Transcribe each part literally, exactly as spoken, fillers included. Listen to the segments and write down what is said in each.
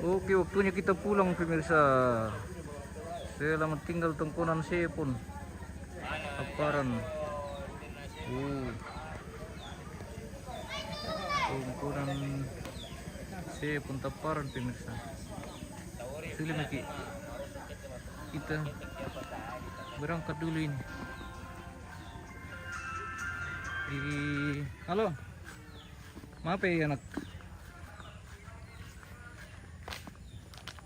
Oke, waktunya kita pulang, pemirsa. Selamat tinggal, Tongkonan Sepon, Tamparan. Oh. Tongkonan Sepon, Tamparan, pemirsa. Sudah lagi kita berangkat dulu ini. Di, halo. Maaf ya, anak.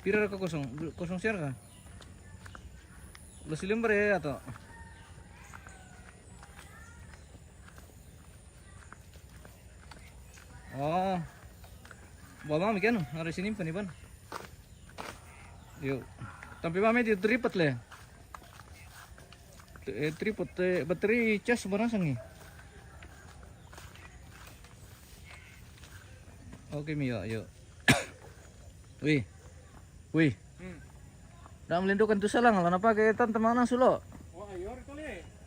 Pira ka kosong? Kosong siapa ka? Lo silim bare atau? Oh. Bawa mami kan? Ada sini penipan. Yuk. Tampi mami di tripod le. Eh, tripod, eh, bateri cas barang sangi. Oke, mi, yuk, yuk. Wih. Wih. Hmm. Dah melindukan tu salang, lah napa ke tan teman sulo. Wah, iya, itu le.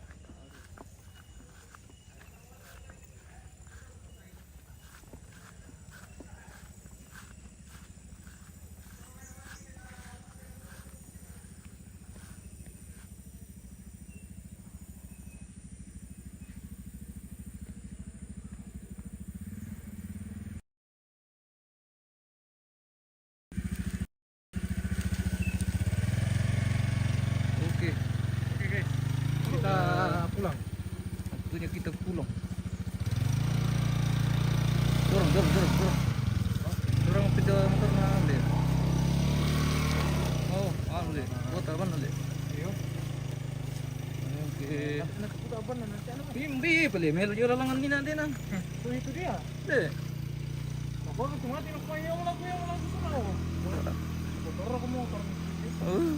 Oke. Oke, guys. Kita pulang. Waktunya kita pulang. Dorong, dorong, dorong, dorong. Dorong pintu motor na, le. Oh, anu, le. Kota mana, le? Iya. Oke. Tapi nak buka apa, nanti anu? Bimbi, pale, melo jual langan mina dena. Tuh, itu dia. Deh. Apa tu mati nak main yang lagu, yang lagu tu mau. Motor aku, motor. Oh.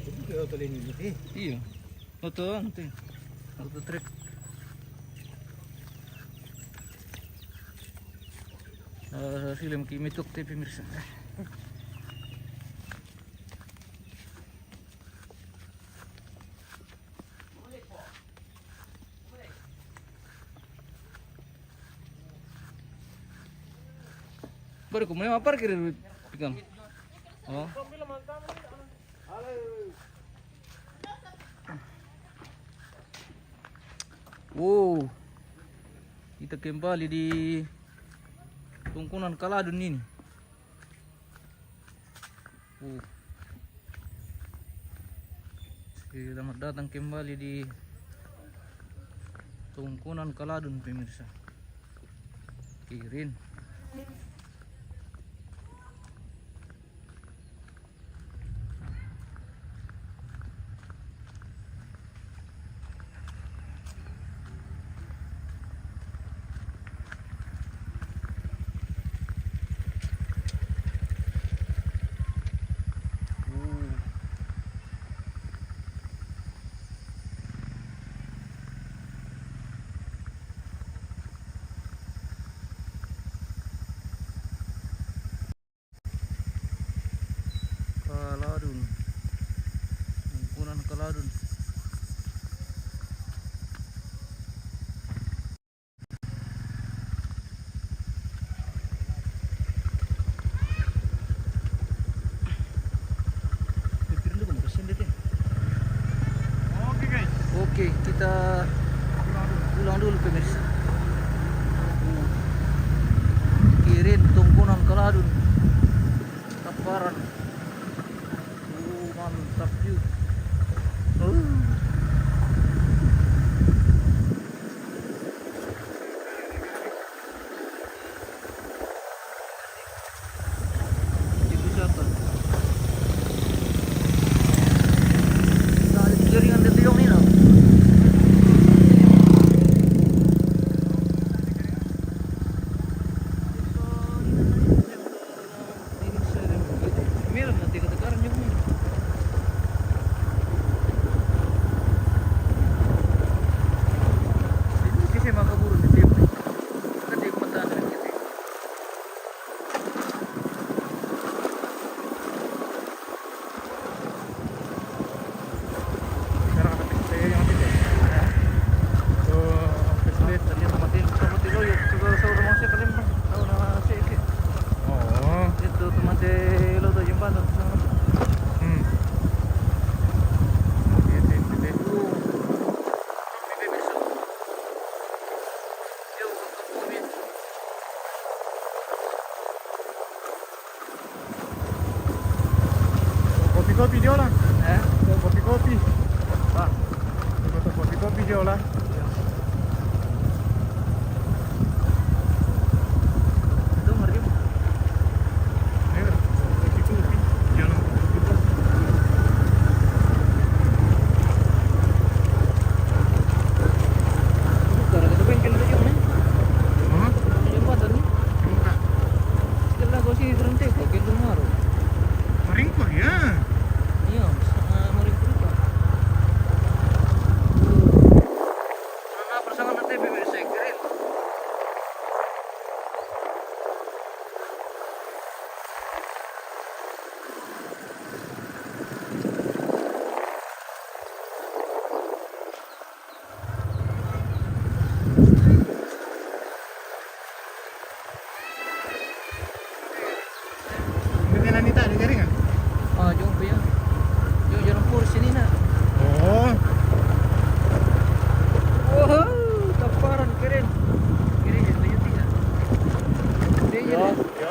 Itu dia, oto ini, eh. Iya. Oto, ante. Oto trek. Eh, film ki mituk te, pemirsa. Baru kumulai ma parkir pikam. Oh. Wow. Kita kembali di Tongkonan Kaladun ini. Uh. Selamat datang kembali di Tongkonan Kaladun, pemirsa. Kirin. Kaladun. Tongkonan Kaladun. Oke, guys. Oke, kita pulang dulu, pemirsa. Kirin, Tongkonan Kaladun. Tamparan. Uh, mantap, yuk. Uh. Itu siapa? Nah, ada jaringan dia tuyong ni, no. Sekarang ada pizza yang ada. So, pizza tadi sama Tin, sama Tin Loyo. Video lah. Eh? Kopi-kopi. Wah. Foto kopi-kopi dia lah. Itu meriam. Ayo, kopi-kopi. Jalan kopi-kopi. Gara-gara bengkel itu, Jung, eh? Hah? Jembatan ni. Buka. Setelah kau sini berhenti, kau gendong baru. Maringko, ya. Iya, sama Maringko juga. Nah, pasangan nanti bibir sekret. Ini nanti tak ada jaringan? Ah, jom punya. Jom jalan pur sini nak. Oh. Wow, tamparan keren. Keren ya, Toyota ya. Dia ya. Ya, ya.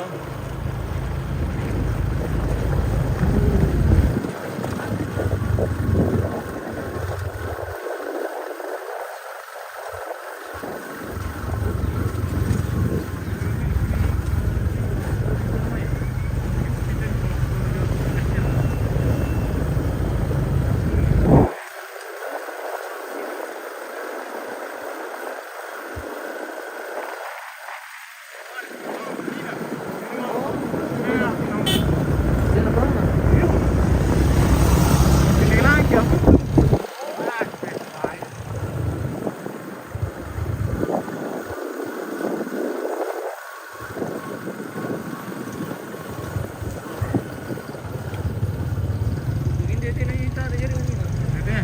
Hindi, hindi na yung tali, yun yung ina. Hindi.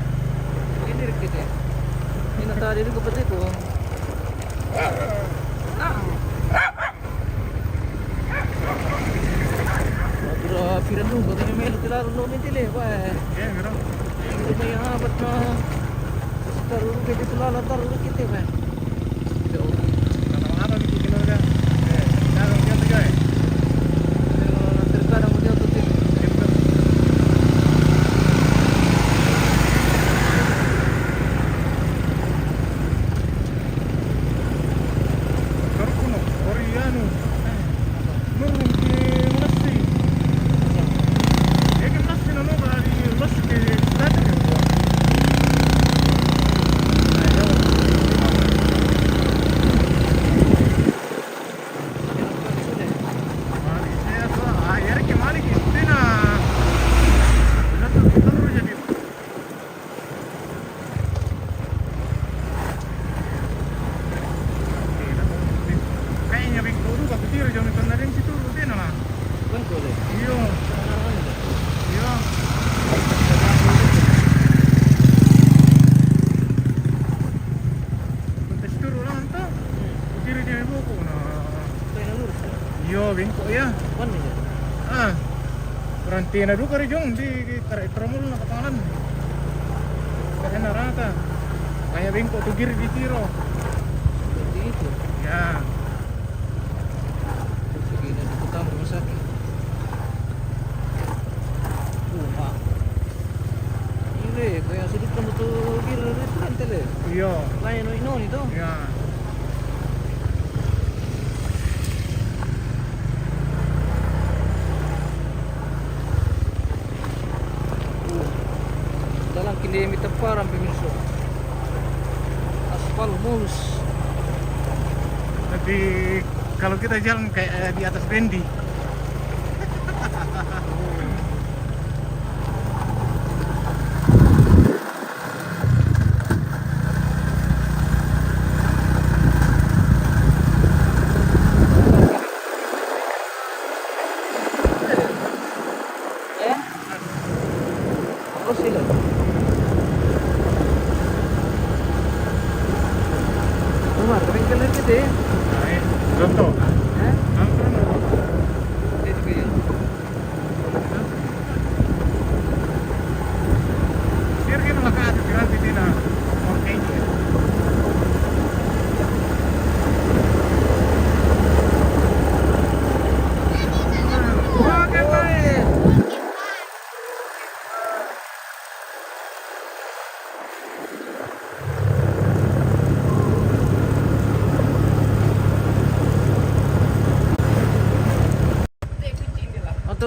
Hindi rin kita. Yung natali rin ko pati ko. Ah! Grabe rin doon, pati yung may natila rin doon, may tili, ba eh. Yan, gano'n. Hindi may habat na. Tarong, kaya tulala, tarong, kita, ba eh. Kayaknya bengkok juga, aku kira jangan kena dari situ, rute lah. Bengkok deh. Iya. Iya. Betul situ ulang tuh. Kiri dia bengkok, nah. Kau yang lurus, ya? Iya, bengkok ya. Mana ya? Ah. Rantai na duka ri jong di, di tarak tramul na kapangalan. Kaya na rata. Kaya bengkok tu giri di tiro. Seperti itu. Ya. Pergi na di kota rumah sakit. Wah. Ini kaya sudut kamu tu giri restoran tele. Iya. Lain no ino ni tu. Iya. Dalan kini mi tamparan, pemirsa. Aspal mulus. Tapi kalau kita jalan kayak, eh, di atas bendi. Eh? Ako sila. Umar, kami ka lang kita eh. Ay, ganito. Eh? Ang ano? Dito kayo. Sir, kaya mga ka-, tirante din na. Okay. Mga kakain.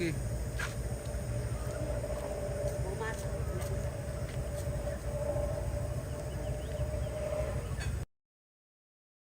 Okay.